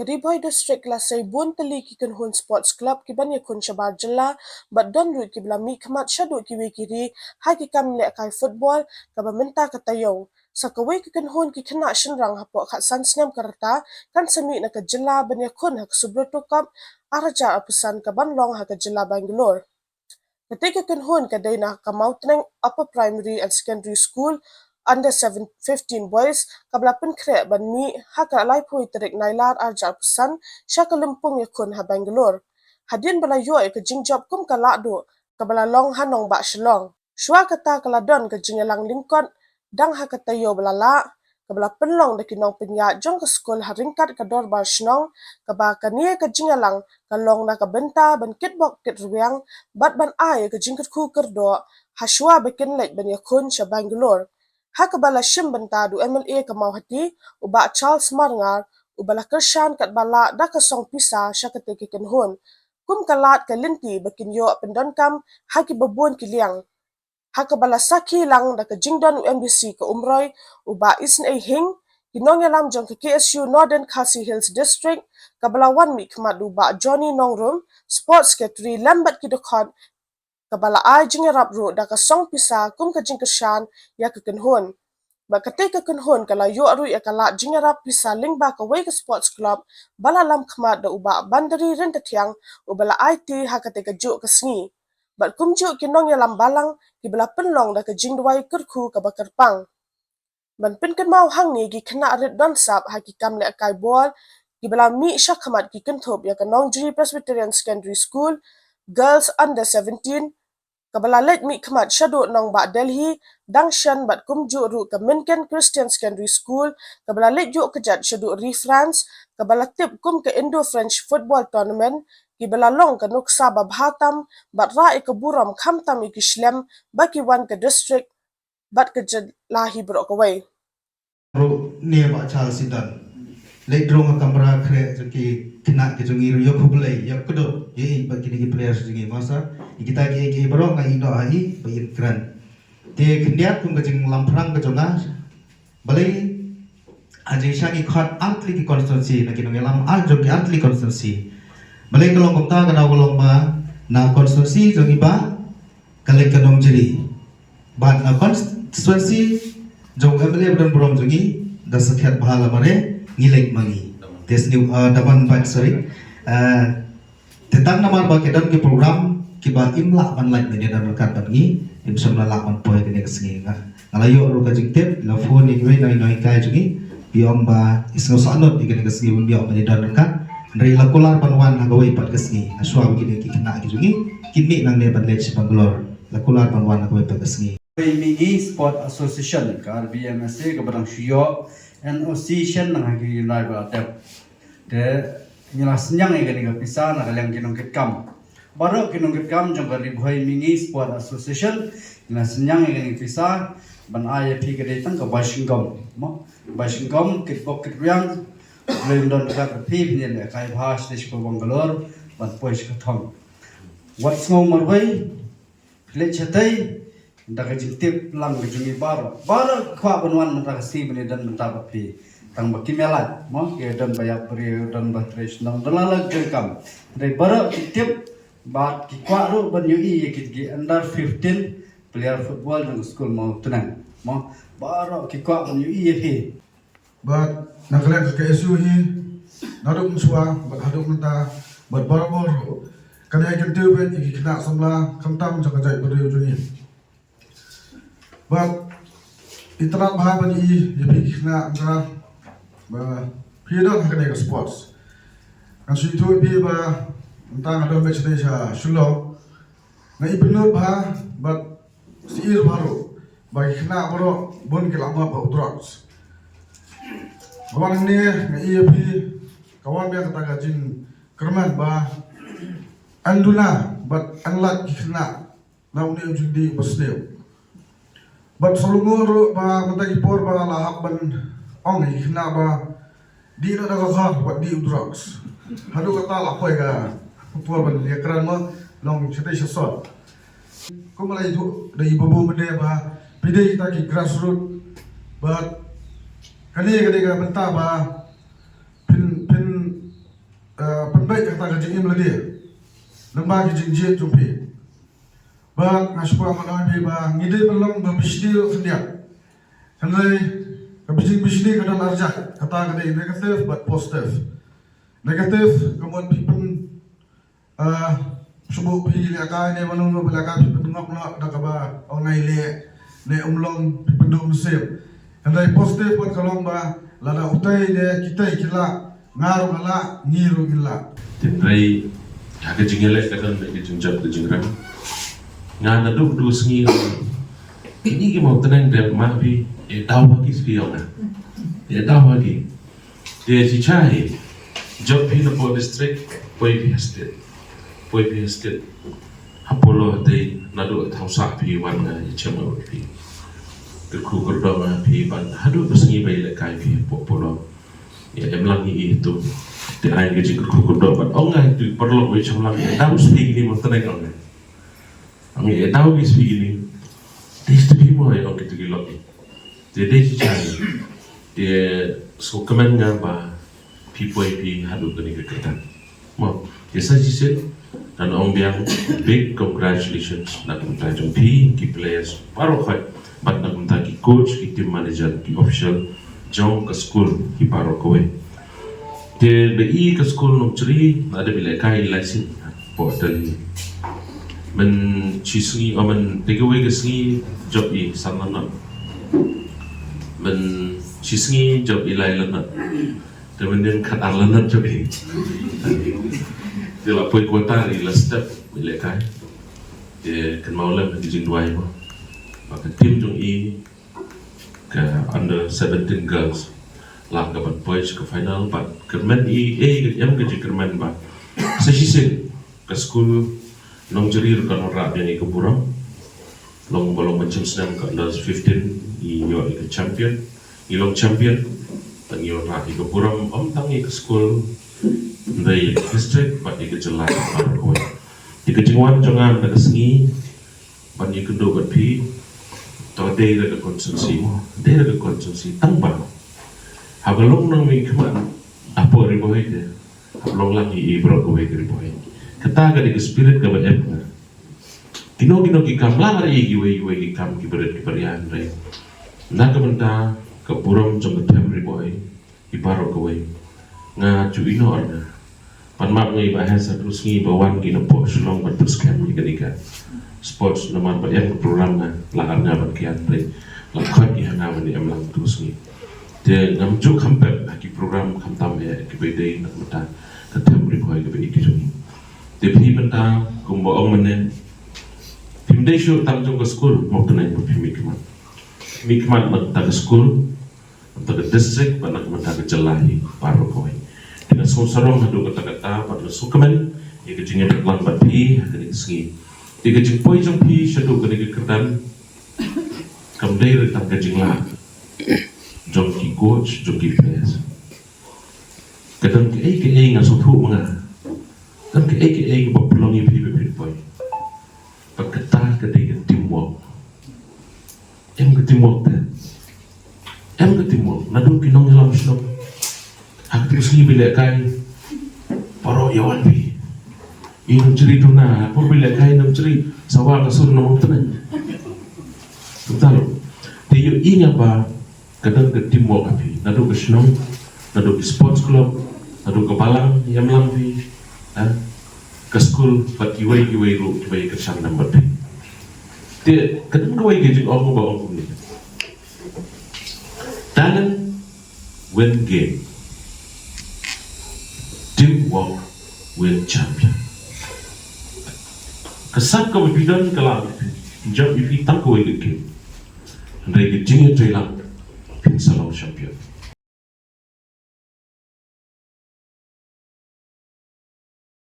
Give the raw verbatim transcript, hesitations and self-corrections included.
Ka Ri Bhoi District ka la sei bun tylli ki kynhun sports club ki ban ïakhun shabar jylla bad don ruh ki ba la mihkhmat shaduh kiwei ki ri ha ki kam lehkai football kaba mynta ka taïew. Sa kawei ka kynhun ki khynnah shynrang hapoh khatsan snem ka rta kan sa mih na ka jylla ban ïakhun ha ka Subroto Cup ar hajar arphew san ka ban long ha ka jylla Bangalore. Kata ka kynhun ka dei na ka Mawtneng Upper Primary and Secondary School under seven, fifteen boys kaba la pynkhreh ban mih ha ka laiphew tarik Nailar ar hajar arphew san sha ka lympung ïakhun ha Bangalore. Hadien ba la ïoh ïa ka jingjop kum ka lahduh kaba la long ha nongbah Shillong. Shuwa kata ka la don ka jingïalang lyngkot dang ha ka taïew ba la lah, kaba la pynlong da ki nongpynïaid jong ka skul ha ryngkat ka dorbar shnong, kaba kane ka jingïalang ka long na ka bynta ban kitbok kitrwiang bad ban ai ka jingkyrkhu kyrdoh ha shuwa ba kin leit ban ïakhun sha Bangalore. Ha kaba la shim bynta da u M L A ka Mawhati, u Bah Charles Marngar, uba la kyrshan katba lah da ka song pisa sha kata ka kynhun. Kum ka lad ka lynti ba kin ïoh pyndonkam ha kiba bun ki liang. Ha kaba la sakhi lang da ka jingdon u M D C ka Umroi, u Bah Isnei Hing, ki nongïalam jong ka K S U Northern Khasi Hills District, kaba la wan mihkhmat da u Bah Johnny Nongrum, Sports Secretary lem bad ki dkhot, kaba la ai jingïarap ruh da ka song pisa kum ka jingkyrshan ïa ka kynhun. Bad kata ka kynhun ka la ïoh ruh ïa ka lad jingïarap pisa lyngba kawei ka sports club ba la lam khmat da u Bah Bandari Ryntathiang, uba la aiti ha kata ka juh ka sngi. Bad kumjuh ki nongïalam balang kiba la pynlong da ka jingduwai kyrkhu kaba kyrpang. Ban pynkynmaw hangne ki khynnah rit don sap ha ki kam lehkai ball kiba la mih shakhmat ki kynthup ïa ka Nongjri Presbyterian Secondary School Girls Under seventeen, kaba la leit mihkhmat shaduh nongbah Delhi dang shen bad kumjuh ruh ka Minken Christian Secondary School, kaba la leit ïuh kjat shaduh ri France, kaba la tip kum ka Indo-French Football Tournament, kiba la long ka nuksa ba bha tam bad rah ïa ka burom khamtam ïa ki shlem ba ki wan ka district bad ka jylla hi baroh kawei. Ruh ne Bah Charles Sitan. Leit rung ha kamra khreh jong ki khynnah ki jong ngi ruh ïa khublei, ïa khublei, ïa i bad kine ki players jong ngi masa. Ïa kita ki, ki baroh nga ïehnoh ha i ba ïeit kren. Te khyndiat kum ka jinglamphrang ka jong nga. Balei ha jingshang i khot artylli ki constituency na ki nongïalam ar jong ki artylli constituency. Balei ka long kumta, ka daw ka long ba na constituency jong i Bah ka leit ka Nongjri. Bad na constituency jong M L A ba don burom jong ngi, da sakhiat bha la mare ngi leit ma ngi. Te sniw, ah, Daman Bad, sorry. Ah, te tang namar ba ki don ki program kiba im lah ban lait mynne don ryngkat bad ngi, im shym la lah ban poi kane ka sngi. Nga, nga la ïoh ruh ka jingtip, la phone ïa kiwei na ki nonghikai jong ngi, ki ong ba i sngew sahnut ïa kane ka sngi ban ïoh mynne don ryngkat. Hynrei la kular ban wan ha kawei pat ka sngi. Hashwa ba kine ki khynnah ki jong ngi kin mih nangne ban leit sha Bangalore. La kular ban wan ha kawei pat ka sngi. Ri Bhoi Mihngi Sport Association, ka R B M S A, kaba dang shu ïoh N O C shen nang ha ki rai ba la dep. Te ngi la synñiang ïa kane ka pisa na ka liang ki nongkitkam. Baroh ki nongkitkam jong ka Ri Bhoi Mihngi Sport Association, ngi la synñiang ïa kane ka pisa ban ai ïa phi, ka dei tang ka bai shynggum. Mo, bai shynggum, kitbok kitrwiang, lem don ka ka phi, phi ne lehkai bha sha Bangalore ban poi sha ka thong. Wat sngew marwei, leit shatei, da ka jingtip lang ka jong ngi baroh. Baroh ki kwah ban wan mynta ka sngi ban ïadon bynta bad phi. Tang ba kim ïalait, mo, ki don ba ïap briew, don ba trei shnong, don la la jong kam. Hynrei baroh ki tip, bad ki kwah ruh ban ïohi ïa ki, ki under fifteen player football jong ka skul Mawtneng. Mo, baroh ki kwah ban ïohi ïa phi. Bad na ka liang ka K S U hi, naduh mynshuwa bad haduh mynta, bad barabor, ka dei ka kyntiew beit ïa ki khynnah samla khamtam jong ka jaitbynriew jong ngi. Bad itynnad bha ban ïohi ïa phi ki khynnah mynta ba phi don ha kane ka sports. Ngan shu ïathuh ïa phi ba mynta nga don beit sha Shillong. Nga i pynlut bha bad shu i ruh ba ki khynnah baroh bun ki la map ha u drugs. Ba wan hangne nga i ïa phi, ka wan biang kata ka jingkyrmen ba yn duna bad yn lait ki khynnah na une u jingdih uba sniew. Bad shu lyngngoh ruh ba mynta ki por ba la hap ban ong ïa ki khynnah ba dih noh da ka khor, wat dih u drugs. Haduh katta la poi ka por ban ïakren, mo, long shatei shasot. Kumba la ïathuh da i Babu mynne ba phi dei kita ki grassroot, bad kane ka dei ka bynta ba phin, phin eh, pynbeit ïa kata ka jingim lade lyngba ki jingjied jong phi. Bad nga shu kwah ban ong ïa phi ba ngi dei ban long ba bishni ruh khyndiat. Hynrei ka jing bishni ka don arjat, kata ka dei negative bad positive. Negative ka mut phi pyn, eh, shu buh phi lehkai ne mano mano ba lehkai, phi pynngop noh da kaba ong nai leh ne um long, phi pynduh mynsiem. Hynrei positive pat ka long ba lada utei ne kitei ki lah, nga ruh nga lah, ngi ruh ngin lah. Hynrei ha ka jingïaleh ka don ka jingjop ka jingrem. Nga naduh duh sngi, kine ki mawtneng dep ma phi, eh, daw ha ki spi ong nga. Eh, daw ha ki. Te shi chai, jop phi na Polo District, poi phi ha state. Poi phi ha state. Ha Polo te naduh thaw sah phi wan nga ïa chem nga phi. Kyrkhu kyrdoh nga phi ban haduh ka sngi ba ïalehkai phi ha Polo. Ïa em lang hi i tu. Te ai ka jingkyrkhu kyrdoh ban ong nga tu paralok wei chong lang ïa daw spi kine mawtneng ong nga. Ong ïa daw ki spi kine. Te spi mo ïa ong ki tu ki lok. Te dei shi chai. Te sngewkmen nga ba phi poi phi haduh kane ka kyrdan. Mo, te sa shisien, ngan ong biang big congratulations na ka bynta jong phi, ki players baroh khoit, bad na ka bynta ki coach, ki team manager, ki official jong ka skul, ki baroh kawei. Te ba i ka skul Nongchri, nga dep ïalehkai lai sien hapoh Delhi. Mynta shi sngi, oh, mynta te kawei ka sngi jop i san lynot. Mynta shi sngi jop i lai lynot. Te mynta khatar lynot jop i. Te la poi quarter i la step ïalehkai. Te kynmaw lem ha ki jingduwai mo. Ba ka team jong i ka under seventeen girls la ka ban poi sha ka final, bad kyrmen i, eh, ka em ka jingkyrmen ba sa shisien ka skul Nongchri ruh kan wanrah biang ïa ka burom. Long ba long ban chim snem ka under fifteen, i ïoh ïa ka champion, i long champion. Tang i wanrah ïa ka burom ym tang ïa ka skul, hynrei ïa ka district bad ïa ka jylla baroh kawei. Ïa ka jingwan jong nga na ka sngi ban ïakynduh bad phi, to dei da ka constituency mo, dei da ka constituency tang ba haba long nongmihkhmat hapoh Ri Bhoi te, haba long lang i, i baroh kawei ka Ri Bhoi. Kata ka dei ka spirit kaba em nga. Kino kino ki kam, la ïa kiwei kiwei ki kam kiba rit kiba ria, hynrei na ka bynta ka burom jong ka them Ri Bhoi, i baroh kawei. Nga ju ïehnoh nga. Pan map ngi ba ha sa tu sngi ba wan ki na pok Shillong ban pynskhem ïa kane ka sports, namar ba em ka program nga la ar nga ban kian, hynrei la khot ïa nga ban ïa em lang tu sngi. Te ngam ju kham pep ha ki program khamtam ïa ki ba dei na ka bynta ka them Ri Bhoi kaba ïeit jong ngi. Te phi mynta kumba ong mynne, phim dei shuh tang jong ka skul, mawtneng ba phi mihkhmat. Mihkhmat na ka bynta ka skul, na ka bynta ka district bad na ka bynta ka jylla hi baroh kawei. Te nga sngewsarong haduh katta katta bad nga sngewkmen ïa ka jingïadon lang bad phi ha kane ka sngi. Ïa ka jingpoi jong phi shaduh kane ka kyrdan kam dei ruh tang ka jinglah jong ki coach, jong ki players. Ka don kaei kaei nga sngewthuh ma nga. Don kaei kaei kaba pynlong ïa phi ba phin poi. Bad kata ka dei ka teamwork. Em ka teamwork te. Em ka teamwork. Naduh ki nongïalam shnong. Ha ka sngi ba ïalehkai, baroh ïa wan phi. I Nongchri tu na, por ba ïalehkai Nongchri, sawa ka sur na Mawtneng. Kumta ruh. Te ïohi nga ba ka don ka teamwork ha phi. Naduh ka shnong, naduh ka sports club, naduh ka balang, ïa mlang phi, ha? Ka skul, bad kiwei kiwei ruh kiba ïa kyrshan lem bad phi. Te ka don kawei ka jingong ba ong kumne. Talent win game. Teamwork win champion. Ka sap kaba phi don ka lah phi jop ïa phi tang kawei ka game. Hynrei ka jingïatreilang phin sa long champion.